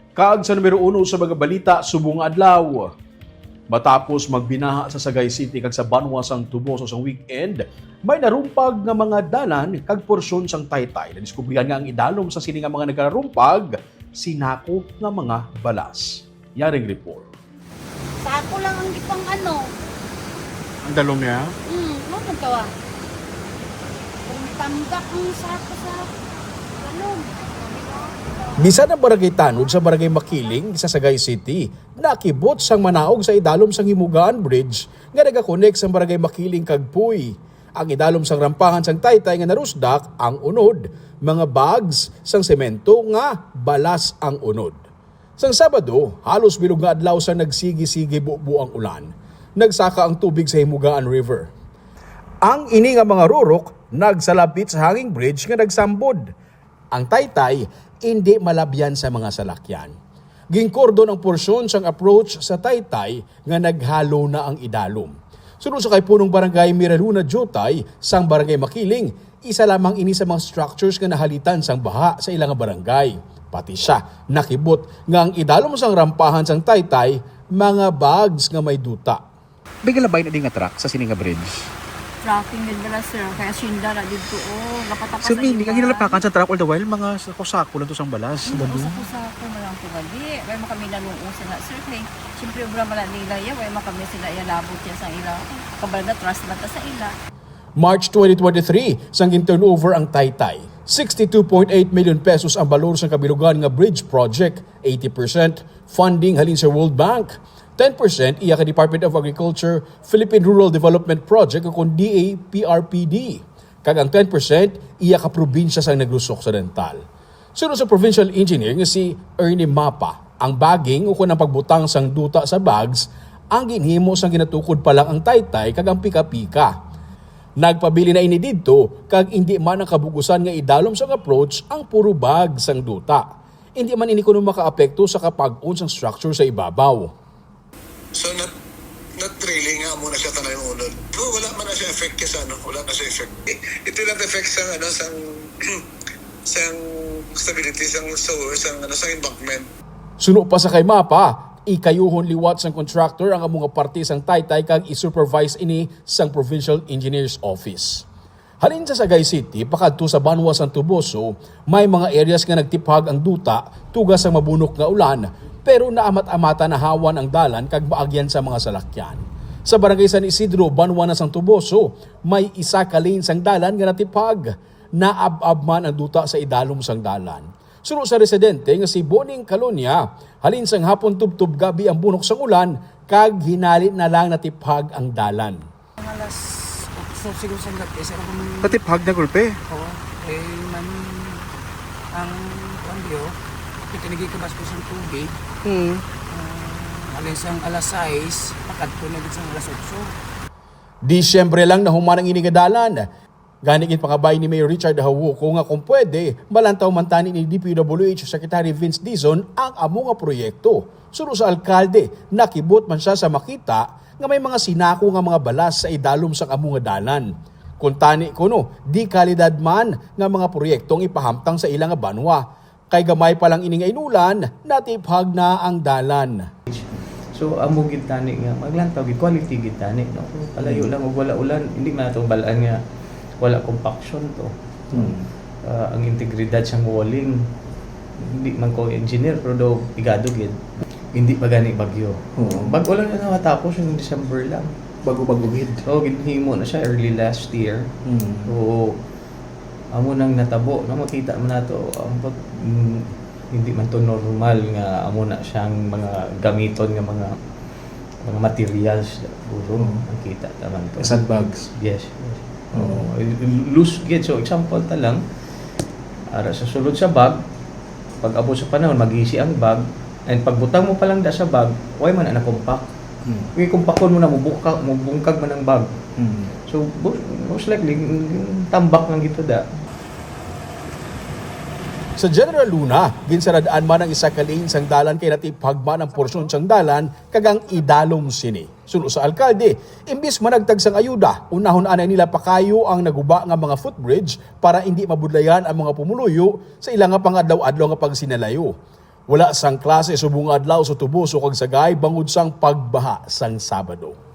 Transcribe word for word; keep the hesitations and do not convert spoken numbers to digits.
Kag sa numero uno sa mga balita subong nga adlaw, matapos magbinaha sa Sagay City kag sa banwa sang Toboso sang weekend, may narumpag nga mga dalan kag porsyon sang Taytay. Nadiskubrihan nga ang idalom sa sini nga mga nagarumpag sinako nga mga balas. Yaring report. Sako lang ang gipang ano. Ang dalom niya? Hmm, ano man tawa? Kung tambak ang sako sa dalom. Bisan ang barangay Tanod sa barangay Makiling sa Sagay City nakibot sang manaog sa idalom sang Himugaan Bridge nga nagakonek sang barangay Makiling kag Puy. Ang idalom sang rampahan sang Taytay nga narusdak ang unod, mga bags sang semento nga balas ang unod. Sang Sabado, halos bilog nga adlaw sa nagsigi-sige bubo ang ulan, nagsaka ang tubig sa Himugaan River. Ang ini nga mga rurok nagsalapit sa hanging bridge nga nagsambod. Ang Taytay indi malabyan sa mga salakyan. Ginkordon ang porsyon sang approach sa Taytay nga naghalo na ang idalom. Suno sa kay Punong Barangay Miraluna Jutay sang Barangay Makiling, isa lamang ini sa mga structures nga nahalitan sang baha sa ila nga barangay. Pati siya nakibot nga ang idalom sang rampahan sang Taytay mga bags nga may duta. May galabay na di nga truck sa sini nga bridge. Tracking din nila, sir. Kaya sinda na dito, oh, napatapas So, meaning, ang hinalapakan sa truck all the while, mga sako-sako lang to sang balas. Hindi ko sa kusako na lang to gali. Wala man kami naluosan na, sir. Kay, siyempre, obra man nila yan. Wala man kami sila yan labot yan sa ila. Kabalda, trust man ta sa ila. March twenty twenty-three, sang gin-turnover ang Taytay. Sixty-two point eight million pesos ang balor sang kabilugan nga bridge project, eighty percent funding halin sa World Bank, ten percent iya ka Department of Agriculture Philippine Rural Development Project o kon D A P R P D, kag ang ten percent iya ka probinsya sang Negros Occidental. Suno sa provincial engineer nga si Ernie Mapa, ang bagging o kon ang pagbutang sang duta sa bags ang ginhimo sang ginatukod pa lang ang Taytay kag ang Pika-Pika. Nagpabilin na ini didto kag indi man ang kabug-usan nga idalom sang approach ang puro bag sang duta. Indi man ini kuno makaapekto sa kapag-on sang structure sa ibabaw. So not not really nga amo na siya tanan yung unod. Pero wala man na siya effect kay sa ano, wala na siya effect. It will not affect sa ano, sang sang stability sang so sang ano, sang embankment. Suno pa sa kay Mapa, ikayuhon liwat sang contractor ang amo nga parte sang Taytay kag i-supervise ini sang Provincial Engineer's Office. Halin sa Sagay City pakadto sa banwa sang Toboso, may mga areas nga nagtiphag ang duta tuga sa mabunok nga ulan, pero naamat-amata nahawan ang dalan kag maagyan sa mga salakyan. Sa Barangay San Isidro, banwa na sang Toboso, may isa ka lane sang dalan nga natiphag. Naab-ab man ang duta sa idalom sang dalan. Suno sa residente nga si Boning Calonia, halin sang hapon tubtob gabi ang bunok sang ulan kag hinali na lang natiphag ang dalan. Mga alas otso siguro sa gabi, sir, akong Natiphag na gulpe. Oo. Eh, man, ang, ang diyo, ito nagikabas ko sa tubig. Hmm. Ah, alas ang alas sais, pakadto na gid sa alas otso. Disyembre lang nahuman ang ini nga dalan. Gani ginpangabay ni Mayor Richard Jauco nga kung pwede, malantaw man tani ni D P W H Secretary Vince Dizon ang amo nga proyekto. Suno sa alkalde, nakibot man siya sa makita nga may mga sinako nga mga balas sa idalom sang amo nga dalan. Kung tani kuno, di kalidad man nga mga proyekto ang ipahamtang sa ila nga banwa. Kay gamay pa lang ini nga inulan, natiphag na ang dalan. So amo gid tani nga maglantaw gid, quality gid tani, no? Palayo lang og wala ulan, hindi man nato bal-an nga wala compaction to. Hmm. Ah, ang integridad sang walling, hindi man ko engineer, pero daw pigado gid. Hindi pa gani bagyo. Oo. Bago lang na natapos yung December lang. Bago-bago gid. Oo, ginhimo na siya early last year. Hmm. So amo nang natabo, no? Makita man nato ang pag, mm, hindi man to normal nga amo na siyang mga gamiton nga mga mga materials siguro. Mm. Nakita ta man to. Sandbags. Yes, yes. Oo. Oo. Loose gid. So example ta lang, ara sa sulod sa bag, pag abot sa panahon, magisi ang bag, and pagbutang mo pa lang da sa bag, way man na compact. Hmm. Kung kumpakon mo na, mubuka, mubungkag man ang bag. Hmm. So, bo- most likely, tambak lang gito da. Sa General Luna, ginsarad-an man ang isa ka lane sang dalan kay natiphag man ang porsyon sang dalan kag ang idalom sini. Suno sa alkalde, imbis managtag sang ayuda, unahon anay nila pakayo ang naguba nga mga footbridge para indi mabudlayan ang mga pumuluyo sa ila nga pangadlaw-adlaw nga pagsinalayo. Wala sang klase subong nga adlaw sa tubos o kag sagay bangod sang pagbaha sang Sabado.